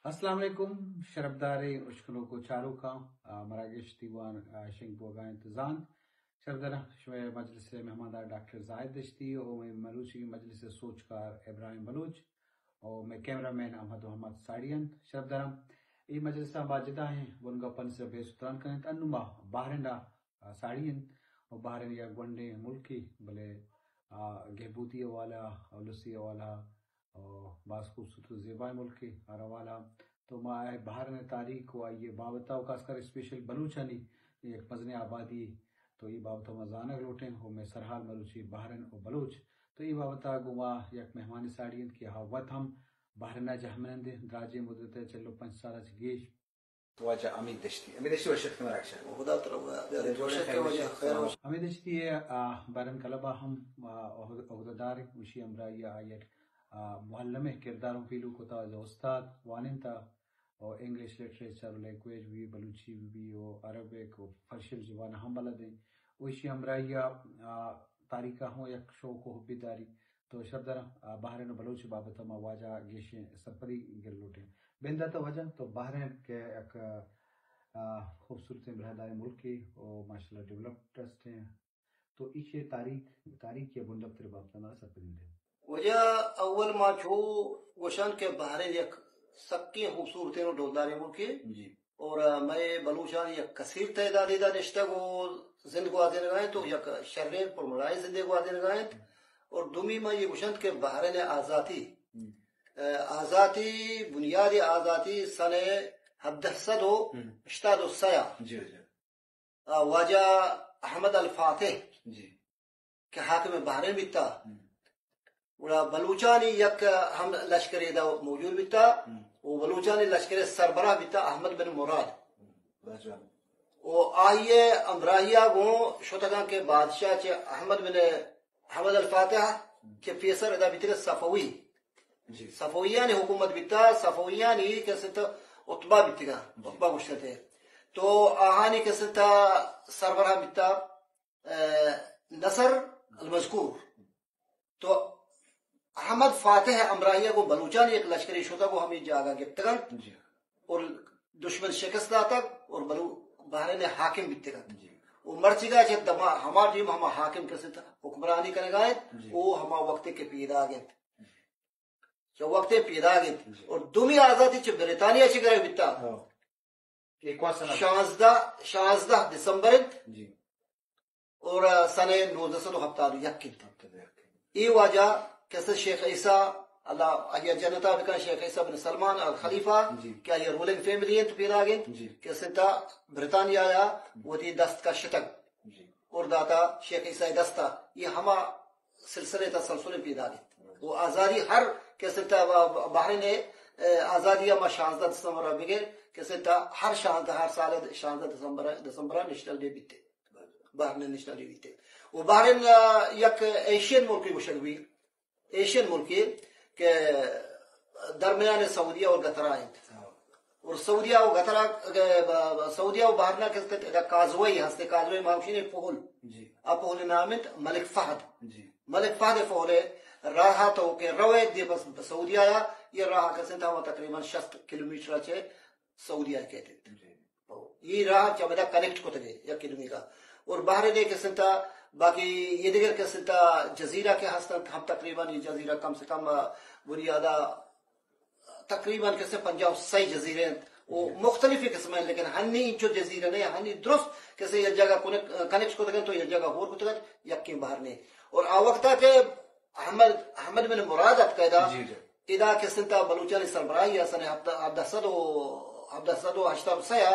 السلام علیکم، شرپداریں اشکنوک و چاروکاں، آ، مراگش دیوان، آ، شنگ بوگا انت زانت۔ شرپداراں، شمئے مجلس ء مہماندار ڈاکٹر زاہد دشتی و مئے مروچی مجلس ء سوچکار ابراہیم بلوچ و مئے کیمرہ مین احمد محمد ساڑی انت۔ شرپداراں، اے مجلس ء ما جتا ہیں بنگا پن سے بے ستران کنت۔ انو ما بحرین ء آ، ساڑی انت و بحرین یک گونڈیں ملکے، بلے، آ، گہبودی حوالہ، السی حوالہ، آ، باز خوبصورت و زیبائیں ملکے ہر حوالہ۔ تو ما اے بحرین تاریخ و آئی بابت و خاص کر اسپیشل بلوچانی یک مزنیں آبادی، تو اے بابت ما زانگ لوٹیں و مئے سرحال مروچی بحرین و بلوچ۔ تو اے بابت گوں ما یک مہمانے ساڑی انت کہ آ وت ہم بحرین جہمنند انت، دراجیں مدت چل و پنچ سال چہ گیش واجہ حمید دشتی۔ حمید دشتی وش اتک مراگش ء۔ خدا ترا وش اتک واجہ، خیر وش۔ حمید دشتی ء، آ، بحرین کلب ء ہم، آ، عہد-، عہدہ دار انت، گوشی ہمراہی ء آ یک، آ، معلم ء کردار ہم پیلو کتا، از استاد وانینتا، و انگلش لٹریچر و لینگویج بھی، بلوچی بھی و عربک و پرشین زبان ہم بلد انت۔ و ایشی ہمراہی ء، آ، تاریخ ء ہم یک شوق و حبی داری۔ تو شرپداراں، آ، بحرین و بلوچ بابت ما واجہ گیشیں سرپدی گر لوٹیں۔ بندات واجہ تو بحرین کہ یک، آ، خوبصورتیں براہداریں ملکے و ماشاءاللہ ڈیولپڈ است ہیں۔ تو ایشی تاریخ، تاریخ یا بندپتر بابت ما سرپدی دے۔ واجہ اول ما چو گوشان کہ بحرین یک سکیں خوبصورتیں و ڈولداریں ملکے۔ جی۔ اور، آ، مئے بلوچانی یک کثیر تعداد ادا نشتگ و زند گوازینگا انت و یک شریں پرملائیں زندے گوازینگا انت۔ اور دومی ما یہ گوشنت کہ بحرین آزاتی، ہم۔ آ، آزاتی، بنیادی آزاتی سن ہبدہ سد و ہشتاد و سہ آ، جی، جی۔ آ، واجہ احمد الفاتح، جی۔ کہ حاکم بحرین بیتا۔ ہم۔ گڑا بلوچانی یک ہم لشکرے دا موجود بیتا۔ ہم۔ و بلوچانی لشکرے سربراہ بیتا احمد بن مراد۔ ہم۔ بس جان۔ و آئیے ہمراہیا گوں شتگاں کہ بادشاہ چہ احمد بن، احمد الفاتح ہم۔ کہ پیسر ادا بیتگ صفوی۔ جی۔ صفویانی حکومت بیتا، صفویانی کستا عتبہ بیتگا، جی۔ عتبہ گوشتے۔ تو آہانی کستا سربراہ بیتا، آ، نصر المذکور۔ تو احمد فاتح ہمراہی گوں بلوچانی یک لشکرے شتگ و ہمیں جاگہ گپتگنت۔ جی۔ اور دشمن شکست داتگ اور بلو-، بحرین حاکم بیتگنت۔ جی۔ و مرچیگا چہ دما ہما ٹیم ہما حاکم کستا حکمرانی کنگا انت، جی۔ او ہما وقت کہ پیداگ انت۔ چہ وقتے پیداگ انت۔ جی۔ اور دومی آزاتی چہ بریتانیا چہ گرگ بیتا۔ ہاں۔ اے کوا سنہ؟ شانزدہ، شانزدہ دسمبر انت۔ جی۔ اور سنہ نوزدہ سد و ہپتاد و یک انت۔ ہپتاد و یک۔ اے واجہ کسے شیخ عیسیٰ، اللہ اگہ جنتا بکن، شیخ عیسیٰ بن سلمان الخلیفہ، جی۔ کہ آئی رولنگ فیملی انت، پیداگ انت، جی۔ کسے تا بریتانیا یا وتی دست کشتگ۔ جی۔ اور داتا شیخ عیسیٰ دستا۔ یہ ہما سلسلے تسلسل پیدا بیت۔ و آزادی ہر کسے تا بحرین، آ، آزادی ما شانزدہ دسمبر بگر، کسے تا ہر شانزدہ، ہر سال شانزدہ دسمبر، دسمبر نیشنل ڈے بیتے۔ بحرین نیشنل ڈے بیتے۔ و بحرین، آ، یک ایشین ملکی گوشگ بی، ایشین ملکی کہ درمیان سعودیہ اور قطر انت۔ اور سعودیہ و قطر، ب-، ب-، سعودیہ و بحرین کسے تا ادا کازوئی ہستے، کازوئی ما گوشیں پہل۔ جی۔ آ پہل نام انت ملک فہد۔ جی۔ ملک فہد پہل راہ تو کہ روے دی بس سعودیہ یا، یہ راہ کسے تا تقریباً شست کلومیٹر چہ سعودیہ کہتے۔ جی۔ یہ راہ چہ بدا کنیکٹ کتگے یک کلومیٹر۔ اور بحرین کسے تا باقی یہ دیگر کسے تا جزیرہ کہ ہستن ہم تقریباً یہ جزیرہ کم سے کم بنیادہ تقریباً کسے پنجاہ و سئے جزیرے انت۔ و جی۔ مختلف قسم ہیں، لیکن ہنی انچو جزیرہ نہیں، ہنی درست کسے یک جگہ کنک-، کنیکٹ کتگن تو یک جگہ ہور کتگن، یکیں بحرین۔ اور آ وقتا کہ احمد، احمد بن مراد اتکا ادا، جی، جی۔ ادا کسے تا بلوچانی سربراہی سن ہبدہ، ہبدہ سد و، ہبدہ سد و ہشتاد و سئے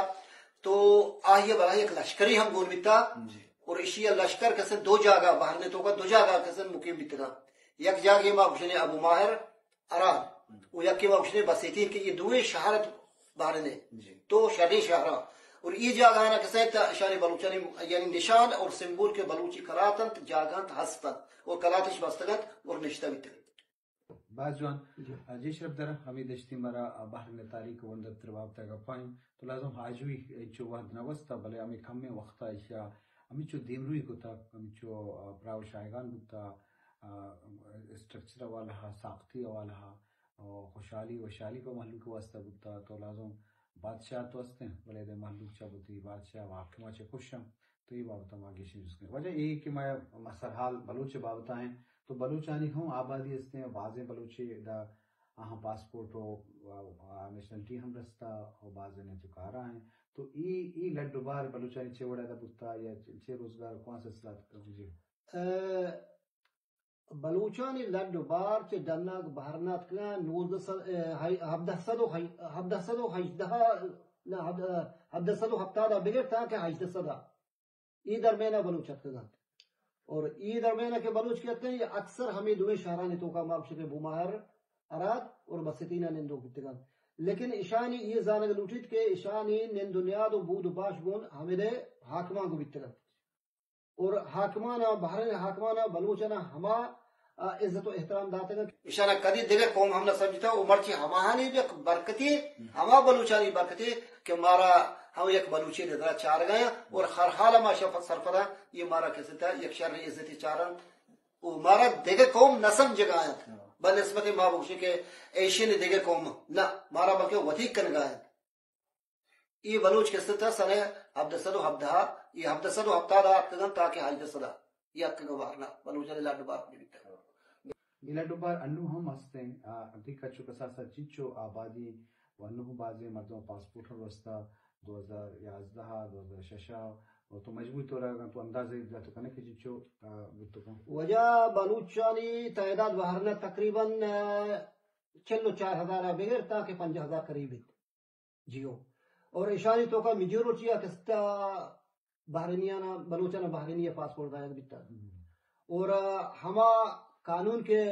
تو آئی برای یک لشکری ہم گون بیتا۔ جی۔ اور اشی لشکر کسے دو جاگہ، بحرین توکا دو جاگہ کسے مقیم بیتگا۔ یک جاگہ ما گوشنے ابو ماہر، اراد۔ و یکے ما گوشنے بسیتین کہ یہ دوئیں شہر انت بحرین۔ جی۔ تو شریں شہر۔ اور یہ جاگہ نا کسے تا شان بلوچانی یعنی نشان اور سمبول کے بلوچی کلات انت، جاگہ انت، ہست انت۔ اور کلاتش بستگنت اور نشتہ بیتگنت۔ باز جوان۔ جی۔ جی شرپدار، ہمے دشتی مارا بحرین تاریخ و اندر تر بابت گپائیں۔ تو لازم آجوئی انچو وہد نہ گوستا، بلے ہمے کمیں وقتا ایشیا ہمینچو دیمروئی کتا، ہمینچو، آ، پراہ و شاہگان بوتا، آ، اسٹرکچر حوالہ، ساختی حوالہ، او خوشحالی وشحالی پہ مہلوک واسطہ بوتا، تو لازم بادشاہ تو ہستیں، بلے دے مہلوک چا بوتی، بادشاہ و حاکماں چہ خوش ہم، تو یہ بابت ما گیشیں جست کریں۔ وجہ یہ کہ ما مسئلہ حال بلوچ بابت ہیں، تو بلوچانی ہم آبادی ہستیں، بازیں بلوچے دا آہاں پاسپورٹ و، و، و نیشنلٹی ہم رستا و بازیں تو کارا ہیں۔ تو ای، ای لڈ و بار بلوچانی چے وڑا دا بوتا یا چے، چے روزگار کون سلسلہ جی؟ اه، بلوچانی لڈ و بار چہ ڈنگ بہر نہ اتکگاں، نوزدہ سد، اه، ہبدہ سد و ہژدہ، نہ، ہب-، ہبدہ سد و ہپتاد ءَ بگر تاں کہ ہژدہ سد ءَ۔ ای درمیان ءَ بلوچ اتکگ انت۔ اور ای درمیان ءَ کہ بلوچ کہ اتکگ انت، اکثر ہمے دوئیں شہرانی توکا ما بشکے بوماہر، ہرات اور بستین ءَ نندوک بیتگ انت۔ لیکن اشانی یہ زانگ لوٹیت کہ اشانی نند و نیاد و بود و باش گون ہمے دے حاکمان گو بیتگ انت۔ اور حاکمانا، بحرین حاکمانا، بلوچانا ہما، آ، عزت و احترام داتگ انت۔ اشانا کدی دگہ قوم ہم نہ سمجھتا، و مرچی ہماہانی یک برکتی، ہما بلوچانی برکتی کہ مارا ہم یک بلوچی نظرا چارگایا اور ہر حال ما شف-، سرفدا یہ مارا کستا یک شر عزتی چارن و مارا دگہ قوم نہ سمجھگایا۔ بہ نسبت ما بگوشی کہ ایشین دگہ قوم نہ، مارا بلکہ وتی کنگایا۔ اے بلوچ کستا سنہ ہبدہ سد و ہبدہ، اے ہبدہ سد و ہپتاد ءَ اتکگ انت تاکہ ہژدہ سد ءَ اے اتکگ بہر نہ، بلوچانی لڈ و بار نہ بیتگ۔ اے لڈ و بار انو ہم ہستیں، آ، انتی کچ و کساس ءَ چنچو آبادی و انو ہم بازیں مردم پاسپورٹ ہم رستا دو ہزار یازدہ ءَ، دو ہزار شش ءَ، و تو مجموعی طور اگاں تو اندازے دات کنئے کہ چنچو، آ، بوتگ انت۔ واجہ بلوچانی تعداد بہر نہ تقریباً، آ، چل و چار ہزار ءَ بگر تاکہ پنجاہ ہزار قریب انت۔ جی ہو۔ اور اشانی توکا میجورٹی ءَ کستا بحرینیانا، بلوچانا بحرینی ءَ پاسپورٹ دایگ بیتا۔ ہم۔ اور ہما قانون کہ